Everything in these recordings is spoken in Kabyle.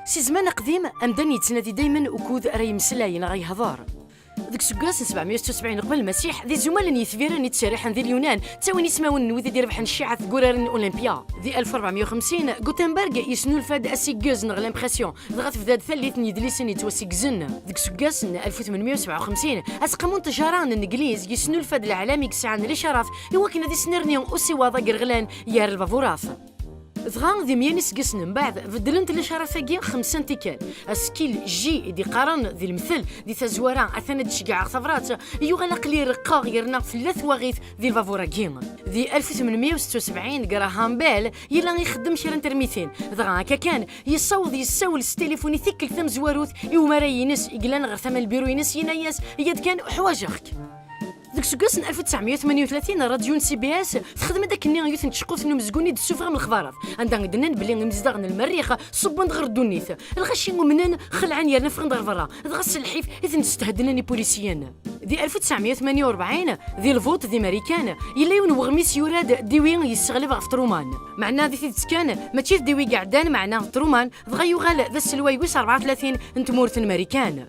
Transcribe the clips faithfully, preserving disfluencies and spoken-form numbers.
Si zzman aqdim, amdan yettnadi daymen ukud ara yemmeslay neɣ yehḍer. Deg useggas n sebɛemya u setta u sebɛin uqbel Lmasiḥ, d izumal n yetbiren i ttcerriḥen di Lyunan, ttawin ismawen n wid i d-irebḥen cciɛat deg uraren n Olympia. Di alef u rebɛemya u xemsin, Gutenberg yesnulfa-d asiggez neɣ l'impression, dɣa tebda-d tallit n yedlisen yettwasiggzen. Deg useggas n alef u tmenmya u sebɛa u xemsin, aseqqamu n ṭṭejara n Negliz yesnulfa-d leɛlam i yesɛan licarat i wakken ad isnerni usiwaḍ agerɣlan gar lbaburat. Dɣa, di meyya n yiseggasen mbeɛd, beddlent licarat-agi xemsa n tikkal. Asekkil J i d-iqqaren di lemtel, di tazwara, atan ad d-ceggɛeɣ tabrat, yuɣal aql-i reqqeɣ yerna tella twaɣit di lbabur-agi. Di alef u tmenmya u setta u sebɛin, Graham Bell yella ixeddem kra n termitin. Dɣa akka kan, yessaweḍ yessawel s tilifun i tikkelt tamezwarut i umara-ines i yellan ɣer tama n lbiru-ines, yenna-yas: "Yya-d kan, uḥwaǧeɣ-k." Deg useggas n alef u tesɛemya u tmenya u tlatin, rradyu n C B S texdem-d akkenni yiwet n tceqquft n umezgun i d-tessufɣem lexbarat, anda i d-nnan belli imezdaɣ n Lmerrix ṣubben-d ɣer ddunit. Lɣaci umnen, xelɛen yerna ffɣen-d ɣer berra, dɣa s lḥif i ten-stheddnen ipulisiyen. Di alef u tesɛemya u tmenya u rebɛin, di lvuṭ di Marikan, yella yiwen n weɣmis yura-d Dewey yesseɣleb ɣef Truman. Meɛna di tidet kan, mačči d Dewey i iɛeddan, meɛna d Truman, dɣa yuɣal d aselway wis rebɛa u tlatin n tmurt n Marikan.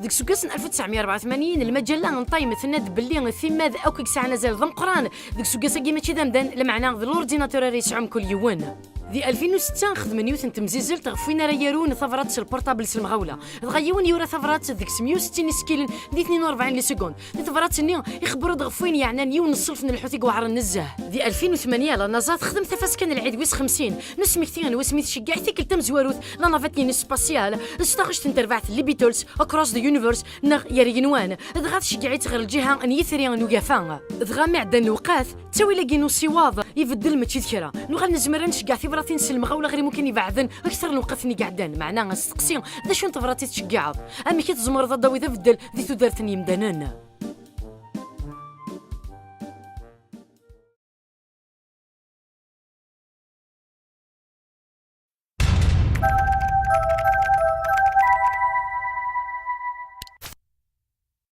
Deg useggas n alef u tesɛemya u rebɛa u tmanyin, lmajalla n Time tenna-d belli timmad akk i yesɛan azal d ameqqran deg useggas-agi mačči d amdan, lameɛna d l'ordinateur ara yesɛu mkul yiwen. Di alfin u setta, xedmen yiwet n temzizzelt ɣef win ara yarun tabrat s lpurṭabl s lemɣawla. Dɣa yiwen yura tabrat deg-s meyya u settin isekkilen di tnin u rebɛin lisekund. Di tebrat-nni, ixebber-d ɣef wayen yeɛnan yiwen n ṣṣenf n lḥut i iweɛren nezzeh. Di alfin u tmanya, la NASA texdem tafaska n lɛid wis xemsin n usmekti n wasmi tceggeɛ tikkelt tamezwarut la navette-ines spatiale s taɣect n terbaɛt n les Beatles, Across the Universe neɣ Gar Yigenwan, dɣa tceggeɛ-itt ɣer lǧiha n yitri n ugafa. Dɣa mi ɛeddan lewqat, ttawil-agi n usiwaḍ ibeddel mačči d kra. Nuɣal nezmer ad nceggeɛ tibratin s lemɣawla ɣer imukan ibeɛden akter n lewqat-nni iɛeddan. Meɛna asteqsi, d acu n tebrat i tceggeɛeḍ? Amek i tzemreḍ ad d-tawiḍ abeddel di tudert n yimdanen?